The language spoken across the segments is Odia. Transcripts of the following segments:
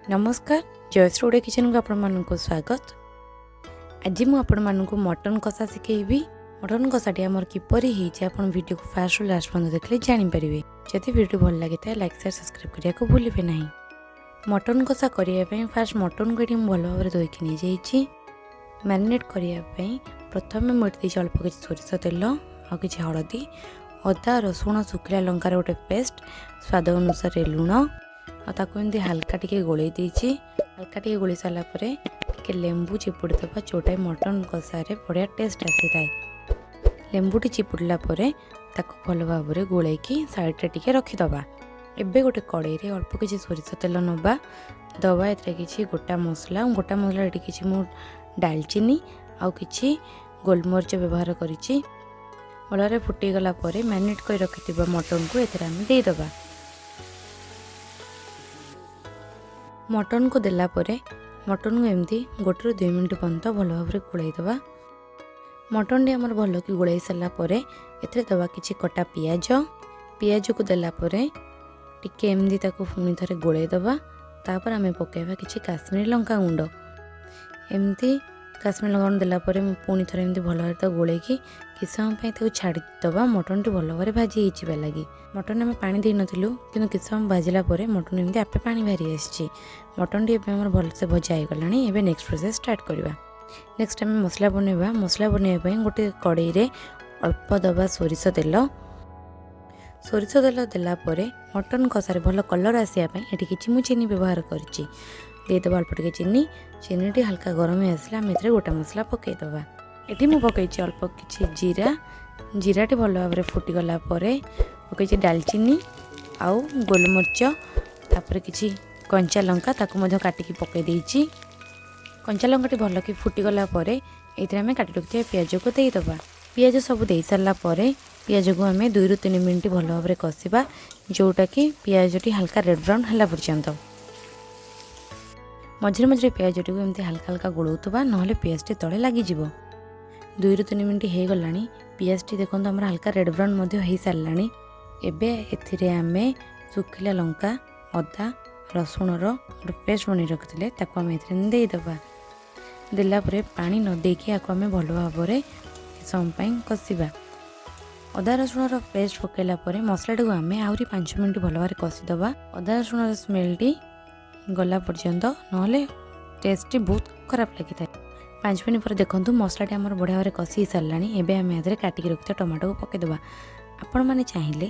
ନମସ୍କାର, ଜୟଶ୍ରୀ ଓଡ଼ିଆ କିଚେନ୍କୁ ଆପଣମାନଙ୍କୁ ସ୍ୱାଗତ। ଆଜି ମୁଁ ଆପଣମାନଙ୍କୁ ମଟନ୍ କଷା ଶିଖେଇବି। ମଟନ୍ କଷାଟି ଆମର କିପରି ହେଇଛି, ଆପଣ ଭିଡ଼ିଓକୁ ଫାଷ୍ଟରୁ ଲାଷ୍ଟ ପର୍ଯ୍ୟନ୍ତ ଦେଖିଲେ ଜାଣିପାରିବେ। ଯଦି ଭିଡ଼ିଓ ଭଲ ଲାଗିଥାଏ, ଲାଇକ୍, ସେୟାର, ସବସ୍କ୍ରାଇବ୍ କରିବାକୁ ଭୁଲିବେ ନାହିଁ। ମଟନ୍ କଷା କରିବା ପାଇଁ ଫାଷ୍ଟ ମଟନ୍କୁ ଏଠି ମୁଁ ଭଲ ଭାବରେ ଧୋଇକି ନେଇଯାଇଛି। ମ୍ୟାରିନେଟ୍ କରିବା ପାଇଁ ପ୍ରଥମେ ମୁଁ ଏଠି ଦେଇଛି ଅଳ୍ପ କିଛି ସୋରିଷ ତେଲ ଆଉ କିଛି ହଳଦୀ, ଅଦା, ରସୁଣ, ଶୁଖିଲା ଲଙ୍କାର ଗୋଟେ ପେଷ୍ଟ, ସ୍ୱାଦ ଅନୁସାରେ ଲୁଣ ଆଉ ତାକୁ ଏମିତି ହାଲକା ଟିକେ ଗୋଳେଇ ଦେଇଛି। ହାଲକା ଟିକେ ଗୋଳେଇ ସାରିଲା ପରେ ଟିକେ ଲେମ୍ବୁ ଚିପୁଡ଼ି ଦେବା, ଯେଉଁଟା ମଟନ୍ କଷାରେ ବଢ଼ିଆ ଟେଷ୍ଟ ଆସିଥାଏ। ଲେମ୍ବୁଟି ଚିପୁଡ଼ିଲା ପରେ ତାକୁ ଭଲ ଭାବରେ ଗୋଳେଇକି ସାଇଡ଼୍ରେ ଟିକେ ରଖିଦେବା। ଏବେ ଗୋଟେ କଡ଼େଇରେ ଅଳ୍ପ କିଛି ସୋରିଷ ତେଲ ନେବା, ଦେବା ଏଥିରେ କିଛି ଗୋଟା ମସଲା। ଗୋଟା ମସଲା ଏଠି କିଛି ମୁଁ ଡାଲଚିନି ଆଉ କିଛି ଗୋଲମରିଚ ବ୍ୟବହାର କରିଛି। ଭଲରେ ଫୁଟିଗଲା ପରେ ମ୍ୟାରିନେଟ୍ କରି ରଖିଥିବା ମଟନ୍କୁ ଏଥିରେ ଆମେ ଦେଇଦେବା। ମଟନ୍କୁ ଦେଲା ପରେ ମଟନ୍କୁ ଏମିତି 1ରୁ 2 ମିନିଟ୍ ପର୍ଯ୍ୟନ୍ତ ଭଲ ଭାବରେ ଗୋଳେଇ ଦେବା। ମଟନ୍ଟି ଆମର ଭଲକି ଗୋଳେଇ ସାରିଲା ପରେ ଏଥିରେ ଦେବା କିଛି କଟା ପିଆଜ। ପିଆଜକୁ ଦେଲା ପରେ ଟିକେ ଏମିତି ତାକୁ ପୁଣି ଥରେ ଗୋଳେଇ ଦେବା। ତାପରେ ଆମେ ପକାଇବା କିଛି କାଶ୍ମୀରୀ ଲଙ୍କା ଗୁଣ୍ଡ। ଏମିତି କାଶ୍ମୀର ଲଙ୍କା ଗୁଣ୍ଡ ଦେଲା ପରେ ମୁଁ ପୁଣି ଥରେ ଏମିତି ଭଲ ଭାବରେ ତାକୁ ଗୋଳେଇକି କିଛି ସମୟ ପାଇଁ ତାକୁ ଛାଡ଼ିଦେବା, ମଟନ୍ଟି ଭଲ ଭାବରେ ଭାଜି ହେଇଯିବା ଲାଗି। ମଟନ୍ ଆମେ ପାଣି ଦେଇନଥିଲୁ, କିନ୍ତୁ କିଛି ସମୟ ଭାଜିଲା ପରେ ମଟନ୍ ଏମିତି ଆପେ ପାଣି ବାହାରି ଆସିଛି। ମଟନ୍ଟି ଏବେ ଆମର ଭଲସେ ଭଜା ହେଇଗଲାଣି। ଏବେ ନେକ୍ସଟ ପ୍ରୋସେସ୍ ଷ୍ଟାର୍ଟ କରିବା। ନେକ୍ସଟ ଆମେ ମସଲା ବନେଇବା। ମସଲା ବନେଇବା ପାଇଁ ଗୋଟେ କଡ଼େଇରେ ଅଳ୍ପ ଦେବା ସୋରିଷ ତେଲ। ସୋରିଷ ତେଲ ଦେଲା ପରେ ମଟନ୍ କଷାରେ ଭଲ କଲର୍ ଆସିବା ପାଇଁ ଏଠି କିଛି ମୁଁ ଚିନି ବ୍ୟବହାର କରିଛି। ଦେଇଦେବା ଅଳ୍ପ ଟିକେ ଚିନି। ଚିନିଟି ହାଲକା ଗରମ ହେଇ ଆସିଲେ ଆମେ ଏଥିରେ ଗୋଟା ମସଲା ପକାଇଦେବା। ଏଠି ମୁଁ ପକାଇଛି ଅଳ୍ପ କିଛି ଜିରା। ଜିରାଟି ଭଲ ଭାବରେ ଫୁଟିଗଲା ପରେ ପକାଇଛି ଡାଲଚିନି ଆଉ ଗୋଲମରିଚ, ତାପରେ କିଛି କଞ୍ଚା ଲଙ୍କା, ତାକୁ ମଧ୍ୟ କାଟିକି ପକାଇ ଦେଇଛି। କଞ୍ଚା ଲଙ୍କାଟି ଭଲକି ଫୁଟିଗଲା ପରେ ଏଇଥିରେ ଆମେ କାଟି ରଖିଥିବା ପିଆଜକୁ ଦେଇଦେବା। ପିଆଜ ସବୁ ଦେଇସାରିଲା ପରେ ପିଆଜକୁ ଆମେ 2ରୁ 3 ମିନିଟ୍ ଭଲ ଭାବରେ କଷିବା, ଯେଉଁଟାକି ପିଆଜଟି ହାଲକା ରେଡ଼୍ ବ୍ରାଉନ୍ ହେଲା ପର୍ଯ୍ୟନ୍ତ। ମଝିରେ ମଝିରେ ପିଆଜଟିକୁ ଏମିତି ହାଲକା ହାଲକା ଗୋଳଉଥିବା, ନହେଲେ ପିଆଜଟି ତଳେ ଲାଗିଯିବ। 2ରୁ 3 ମିନିଟ୍ ହେଇଗଲାଣି। ପିଆଜଟି ଦେଖନ୍ତୁ, ଆମର ହାଲକା ରେଡ଼୍ ବ୍ରାଉନ୍ ମଧ୍ୟ ହେଇସାରିଲାଣି। ଏବେ ଏଥିରେ ଆମେ ଶୁଖିଲା ଲଙ୍କା, ଅଦା, ରସୁଣର ଗୋଟେ ପେଷ୍ଟ ବନେଇ ରଖିଥିଲେ, ତାକୁ ଆମେ ଏଥିରେ ଦେଇଦେବା। ଦେଲା ପରେ ପାଣି ନ ଦେଇକି ଆକୁ ଆମେ ଭଲ ଭାବରେ ସମୟ ପାଇଁ କଷିବା। ଅଦା ରସୁଣର ପେଷ୍ଟ ପକାଇଲା ପରେ ମସଲାଟିକୁ ଆମେ ଆହୁରି 5 ମିନିଟ୍ ଭଲ ଭାବରେ କଷିଦେବା, ଅଦା ରସୁଣର ସ୍ମେଲ୍ଟି ଗଲା ପର୍ଯ୍ୟନ୍ତ, ନହେଲେ ଟେଷ୍ଟଟି ବହୁତ ଖରାପ ଲାଗିଥାଏ। 5 ମିନିଟ୍ ପରେ ଦେଖନ୍ତୁ, ମସଲାଟି ଆମର ବଢ଼ିଆ ଭାବରେ କଷି ହେଇସାରିଲାଣି। ଏବେ ଆମେ ଏଥିରେ କାଟିକି ରଖିଥିବା ଟମାଟୋକୁ ପକାଇଦେବା। ଆପଣମାନେ ଚାହିଁଲେ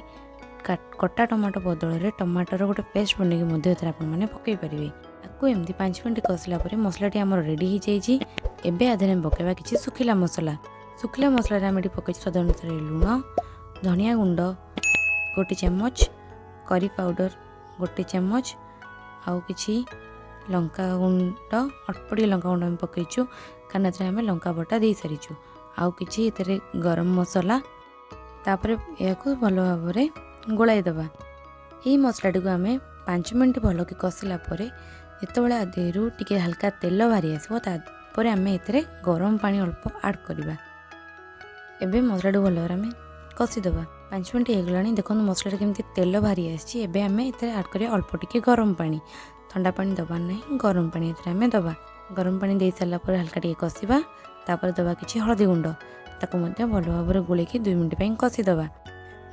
କଟା ଟମାଟୋ ବଦଳରେ ଟମାଟୋର ଗୋଟେ ପେଷ୍ଟ ବନେଇକି ମଧ୍ୟ ଏଥିରେ ଆପଣମାନେ ପକାଇ ପାରିବେ। ତାକୁ ଏମିତି 5 ମିନିଟ୍ କଷିଲା ପରେ ମସଲାଟି ଆମର ରେଡ଼ି ହେଇଯାଇଛି। ଏବେ ୟା ଦେହରେ ଆମେ ପକାଇବା କିଛି ଶୁଖିଲା ମସଲା। ଶୁଖିଲା ମସଲାରେ ଆମେ ଏଠି ପକାଇଛୁ ସ୍ୱାଦ ଅନୁସାରେ ଲୁଣ, ଧନିଆ ଗୁଣ୍ଡ 1 ଚାମଚ, କରି ପାଉଡ଼ର 1 ଚାମଚ ଆଉ କିଛି ଲଙ୍କା ଗୁଣ୍ଡ। ଅଳ୍ପ ଟିକେ ଲଙ୍କା ଗୁଣ୍ଡ ଆମେ ପକାଇଛୁ, କାରଣ ଏଥିରେ ଆମେ ଲଙ୍କା ବଟା ଦେଇସାରିଛୁ। ଆଉ କିଛି ଏଥିରେ ଗରମ ମସଲା। ତାପରେ ଏହାକୁ ଭଲ ଭାବରେ ଗୋଳାଇ ଦେବା। ଏହି ମସଲାଟିକୁ ଆମେ 5 ମିନିଟ୍ ଭଲକି କଷିଲା ପରେ ଯେତେବେଳେ ଦେହରୁ ଟିକେ ହାଲକା ତେଲ ବାହାରି ଆସିବ, ତାପରେ ଆମେ ଏଥିରେ ଗରମ ପାଣି ଅଳ୍ପ ଆଡ଼୍ କରିବା। ଏବେ ମସଲାଟିକୁ ଭଲ ଭାବରେ ଆମେ କଷିଦେବା। 5 ମିନିଟ୍ ହେଇଗଲାଣି। ଦେଖନ୍ତୁ, ମସଲାଟା କେମିତି ତେଲ ବାହାରି ଆସିଛି। ଏବେ ଆମେ ଏଥିରେ ଆଡ଼୍ କରିବା ଅଳ୍ପ ଟିକେ ଗରମ ପାଣି। ଥଣ୍ଡା ପାଣି ଦେବା ନାହିଁ, ଗରମ ପାଣି ଏଥିରେ ଆମେ ଦେବା। ଗରମ ପାଣି ଦେଇ ସାରିଲା ପରେ ହାଲକା ଟିକେ କଷିବା। ତାପରେ ଦେବା କିଛି ହଳଦୀ ଗୁଣ୍ଡ। ତାକୁ ମଧ୍ୟ ଭଲ ଭାବରେ ଗୋଳେଇକି 2 ମିନିଟ୍ ପାଇଁ କଷିଦେବା।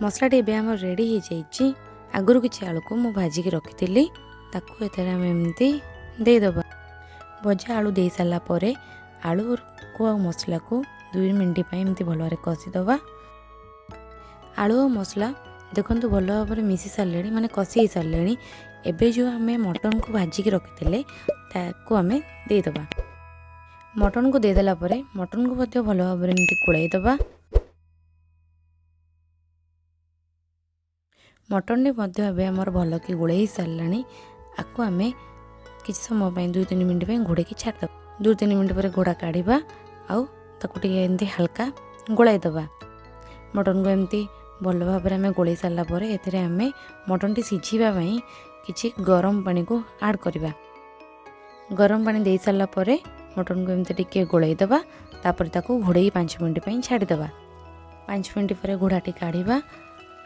ମସଲାଟି ଏବେ ଆମର ରେଡ଼ି ହେଇଯାଇଛି। ଆଗରୁ କିଛି ଆଳୁକୁ ମୁଁ ଭାଜିକି ରଖିଥିଲି, ତାକୁ ଏଥିରେ ଆମେ ଏମିତି ଦେଇଦେବା। ଭଜା ଆଳୁ ଦେଇ ସାରିଲା ପରେ ଆଳୁକୁ ଆଉ ମସଲାକୁ 2 ମିନିଟ୍ ପାଇଁ ଏମିତି ଭଲ ଭାବରେ କଷିଦେବା। ଆଳୁ ଆଉ ମସଲା ଦେଖନ୍ତୁ, ଭଲ ଭାବରେ ମିଶି ସାରିଲେଣି, ମାନେ କଷି ହେଇସାରିଲେଣି। ଏବେ ଯେଉଁ ଆମେ ମଟନକୁ ଭାଜିକି ରଖିଥିଲେ, ତାକୁ ଆମେ ଦେଇଦେବା। ମଟନକୁ ଦେଇଦେଲା ପରେ ମଟନକୁ ମଧ୍ୟ ଭଲ ଭାବରେ ଏମିତି ଗୋଳାଇ ଦେବା। ମଟନଟି ମଧ୍ୟ ଏବେ ଆମର ଭଲକି ଗୋଳେଇ ହେଇସାରିଲାଣି। ଆକୁ ଆମେ କିଛି ସମୟ ପାଇଁ 2-3 ମିନିଟ୍ ପାଇଁ ଘୋଡ଼େଇକି ଛାଡ଼ିଦେବା। 2-3 ମିନିଟ୍ ପରେ ଘୋଡ଼ା କାଢ଼ିବା ଆଉ ତାକୁ ଟିକେ ଏମିତି ହାଲକା ଗୋଳାଇ ଦେବା। ମଟନକୁ ଏମିତି ଭଲ ଭାବରେ ଆମେ ଗୋଳେଇ ସାରିଲା ପରେ ଏଥିରେ ଆମେ ମଟନଟି ସିଝିବା ପାଇଁ କିଛି ଗରମ ପାଣିକୁ ଆଡ଼୍ କରିବା। ଗରମ ପାଣି ଦେଇ ସାରିଲା ପରେ ମଟନକୁ ଏମିତି ଟିକେ ଗୋଳେଇ ଦେବା। ତାପରେ ତାକୁ ଘୋଡ଼େଇ 5 ମିନିଟ୍ ପାଇଁ ଛାଡ଼ିଦେବା। 5 ମିନିଟ୍ ପରେ ଘୋଡ଼ାଟି କାଢ଼ିବା।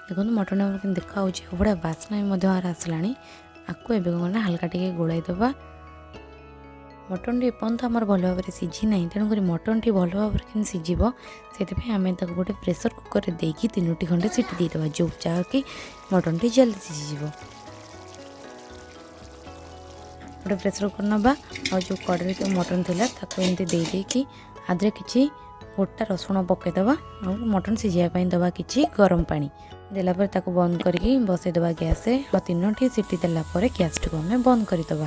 ଦେଖନ୍ତୁ, ମଟନ୍ ଆମର କେମିତି ଦେଖାହେଉଛି। ବଢ଼ିଆ ବାସ୍ନା ବି ମଧ୍ୟ ଆସିଲାଣି। ଆକୁ ଏବେ କ'ଣ ନା ହାଲକା ଟିକେ ଗୋଳାଇ ଦେବା। ମଟନ୍ଟି ଏପର୍ଯ୍ୟନ୍ତ ଆମର ଭଲ ଭାବରେ ସିଝି ନାହିଁ, ତେଣୁକରି ମଟନ୍ଟି ଭଲ ଭାବରେ କେମିତି ସିଝିବ, ସେଥିପାଇଁ ଆମେ ତାକୁ ଗୋଟେ ପ୍ରେସର୍ କୁକର୍ରେ ଦେଇକି ତିନୋଟି ଖଣ୍ଡେ ସିଟି ଦେଇଦେବା, ଯେଉଁ ଯାହାକି ମଟନ୍ଟି ଜଲ୍ଦି ସିଝିଯିବ। ଗୋଟେ ପ୍ରେସର୍ କୁକର୍ ନେବା ଆଉ ଯେଉଁ କଡ଼େଇରେ ଯେଉଁ ମଟନ୍ ଥିଲା, ତାକୁ ଏମିତି ଦେଇ ଦେଇକି ଆଦେହରେ କିଛି ଗୋଟା ରସୁଣ ପକାଇଦେବା ଆଉ ମଟନ୍ ସିଝିବା ପାଇଁ ଦେବା କିଛି ଗରମ ପାଣି। ଦେଲା ପରେ ତାକୁ ବନ୍ଦ କରିକି ବସେଇଦେବା ଗ୍ୟାସ୍ରେ ଆଉ ତିନୋଟି ସିଟି ଦେଲା ପରେ ଗ୍ୟାସ୍ଟିକୁ ଆମେ ବନ୍ଦ କରିଦେବା।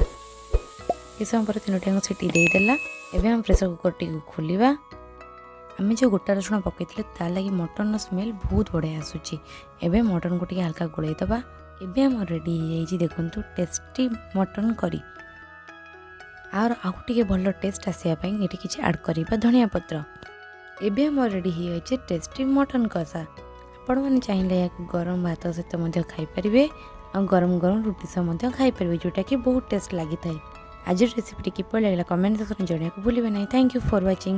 କିଛି ସମୟ ପରେ ତିନୋଟି ଯାକ ସିଟି ଦେଇଦେଲା। ଏବେ ଆମେ ପ୍ରେସର୍ କୁକର୍ଟିକୁ ଖୋଲିବା। ଆମେ ଯେଉଁ ଗୋଟା ରସୁଣ ପକାଇଥିଲେ, ତା ଲାଗି ମଟନ୍ର ସ୍ମେଲ୍ ବହୁତ ବଢ଼ିଆ ଆସୁଛି। ଏବେ ମଟନ୍କୁ ଟିକେ ହାଲକା ଗୋଳେଇ ଦେବା। ଏବେ ଆମର ରେଡ଼ି ହେଇଯାଇଛି, ଦେଖନ୍ତୁ, ଟେଷ୍ଟି ମଟନ୍ କରି। ଆର ଆଉ ଟିକେ ଭଲ ଟେଷ୍ଟ ଆସିବା ପାଇଁ ଏଠି କିଛି ଆଡ଼୍ କରିବା ଧନିଆ ପତ୍ର। ଏବେ ଆମର ରେଡ଼ି ହେଇଯାଇଛି ଟେଷ୍ଟି ମଟନ୍ କଷା। ଆପଣମାନେ ଚାହିଁଲେ ଏହାକୁ ଗରମ ଭାତ ସହିତ ମଧ୍ୟ ଖାଇପାରିବେ ଆଉ ଗରମ ଗରମ ରୁଟି ସହ ମଧ୍ୟ ଖାଇପାରିବେ, ଯେଉଁଟାକି ବହୁତ ଟେଷ୍ଟ ଲାଗିଥାଏ। ଆଜିର ରେସିପିଟି କିପରି ଲାଗିଲା, କମେଣ୍ଟ ସେକ୍ସନରେ ଜଣାଇବାକୁ ଭୁଲିବେ ନାହିଁ। Thank you for watching.